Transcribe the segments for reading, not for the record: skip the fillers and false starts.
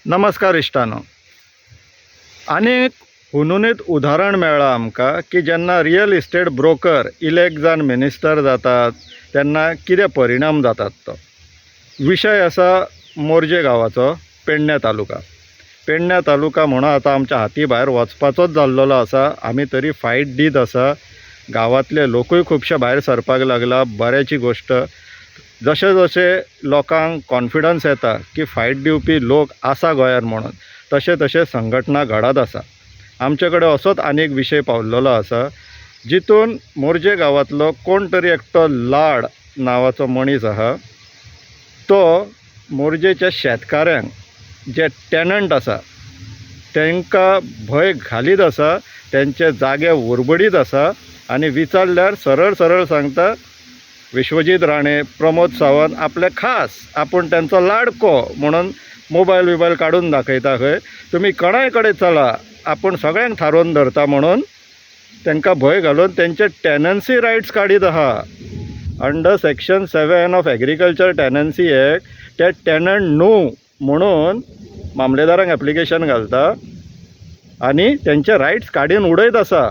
नमस्कार इश्टानो, आनीक हुनहुनीत उदाहरण मेळ्ळां आमकां की जेन्ना रियल इस्टेट ब्रोकर इलेक्ट जावन मिनिस्टर जातात तेन्ना कितें परिणाम जातात तो. विशय आसा मोरजे गांवाचो, पेडण्या तालुका. पेडण्या तालुका म्हणून आतां आमच्या हाती भायर वचपाचोच जाल्लेलो आसा. आमी तरी फायट दीत आसा. गांवांतले लोकूय खुबशे भायर सरपाक लागला. बऱ्याची गोश्ट, जशे जशे लोकांक कॉन्फिडन्स येता की फायट दिवपी लोक आसा गोंयांत म्हणून, तशें तशें संघटना घडत आसा. आमचे कडेन असोच आनी एक विशय पावलेलो आसा जितून मोरजे गांवांतलो कोण तरी एकटो लाड नांवाचो मनीस आसा, तो मोरजेच्या शेतकाऱ्यांक जे टॅनंट आसा तांकां भंय घालीत आसा, तेंचे जागे उरबडीत आसा आनी विचारल्यार सरळ सरळ सांगता विश्वजीत राणे, प्रमोद सावंत आपले खास, आपूण तेंचो लाडको म्हणून मोबायल बिबायल काडून दाखयता खंय. तुमी कोणाय कडेन चला, आपूण सगळ्यांक थारोवन धरता म्हणून तांकां भंय घालून तेंचे टॅनन्सी रायट्स काडीत आहा. Under section 7 of agriculture tenancy act ते टॅनंट न्हू म्हणून मामलेदारांक एप्लिकेशन घालता आनी तेंचे रायट्स काडून उडयत आसा.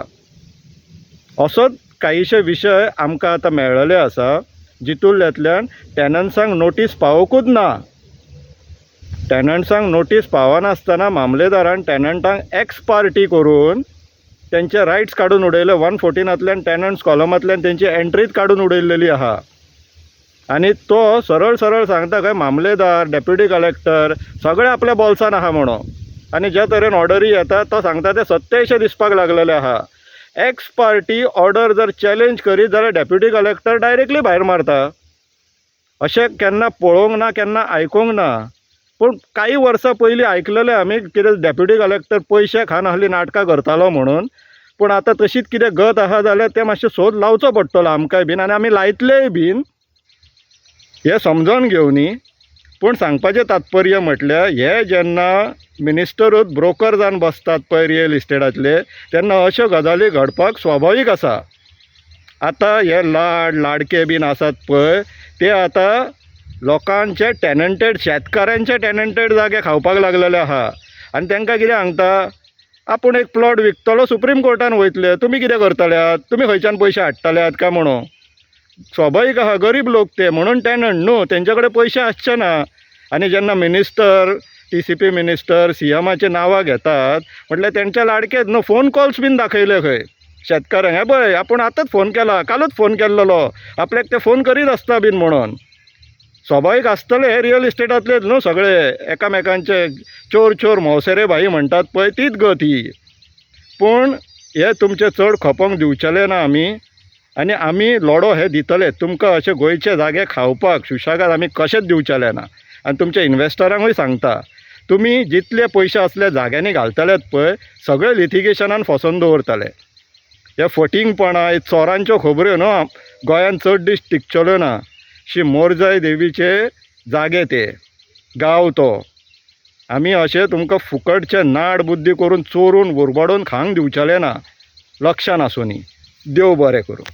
असोच कांयशे विशय आमकां आतां मेळ्ळेले आसा जितूंतल्यान टॅनन्सांक नोटीस पावोवंकूच ना. टॅनंट्सांक नोटीस पावनासतना मामलेदारान टॅनंटांक एक्स पार्टी करून तेंचे रायट्स काडून उडयले. 114नांतल्यान टॅनंट्स कॉलमांतल्यान तेंची एंट्रीच काडून उडयलेली आहा. आनी तो सरळ सरळ सांगता खंय मामलेदार, डेप्युटी कलेक्टर सगळे आपल्या बोल्सान आहा म्हणून. आनी ज्या तरेन ऑर्डरी येता तो सांगता ते सत्य दिसपाक लागलेले आहा. एक्स पार्टी ऑर्डर जर चॅलेंज करीत जाल्यार डेप्युटी कलेक्टर डायरेक्टली भायर मारता. अशें केन्ना पळोवंक ना, केन्ना आयकूंक ना. पूण कांय वर्सां पयलीं आयकलेलें आमी कितें डेप्युटी कलेक्टर पयशे खावन असलीं नाटकां करतालो म्हणून. पूण आतां तशीच कितें गत आहा जाल्यार तें मातशें सोद लावचो पडटलो आमकांय बीन आनी आमी लायतलेय बीन, हें समजोन घेवनी. पूण सांगपाचें तात्पर्य म्हटल्यार हे जेन्ना मिनिस्टरूच ब्रोकर जावन बसतात पळय रियल इस्टेटांतले, तेन्ना अश्यो गजाली घडपाक स्वाभावीक आसा. आतां हे लाड लाडके बीन आसात पळय ते आतां लोकांचे टॅनंटेड, शेतकाऱ्यांचे टॅनंटेड जागे खावपाक लागलेले आहा. आनी तांकां कितें सांगता, आपूण एक प्लॉट विकतलो, सुप्रीम कोर्टान वयतले, तुमी कितें करतल्यात, तुमी खंयच्यान पयशे हाडटल्यात काय म्हणून. स्वाभावीक आहा, गरीब लोक ते म्हणून टॅनंट न्हू, तेंचे कडेन पयशे आसचे ना. आनी जेन्ना मिनिस्टर, TCP minister, सीएमाची नांवां घेतात म्हटल्यार तेंच्या लाडकेच न्हू. फोन कॉल्स बीन दाखयले खंय शेतकाऱ्यांक, हे पळय आपूण आतांच फोन केला, कालूच फोन केल्लोलो आपल्याक, ते फोन करीत आसता बीन म्हणून. स्वाभावीक आसतले हे रियल इस्टेटांतलेच न्हू सगळे, एकामेकांचे चोर चोर मौसेरे भाई म्हणटात पळय तीच गत ही. पूण हे तुमचे चड खपोंक दिवचेले ना आमी, आनी आमी लढो हे दितले. तुमकां अशे गोंयचे जागे खावपाक सुशेगाद आमी कशेंच दिवचेले ना. आनी तुमच्या इन्वेस्टरांकूय सांगता, तुमी जितले पयशे असल्या जाग्यांनी घालतलेत पळय सगळे लिटिगेशनान फसोवन दवरतले. हे फटींगपणां, हे चोरांच्यो खबऱ्यो न्हू गोंयांत चड दीस टिकचेल्यो ना. श्री मोरजाय देवीचे जागे ते गांव तो, आमी अशें तुमकां फुकटचे नाड बुद्दी करून चोरून उरबाडून खावंक दिवचेले ना. लक्षान आसूनी. देव बरें करूं.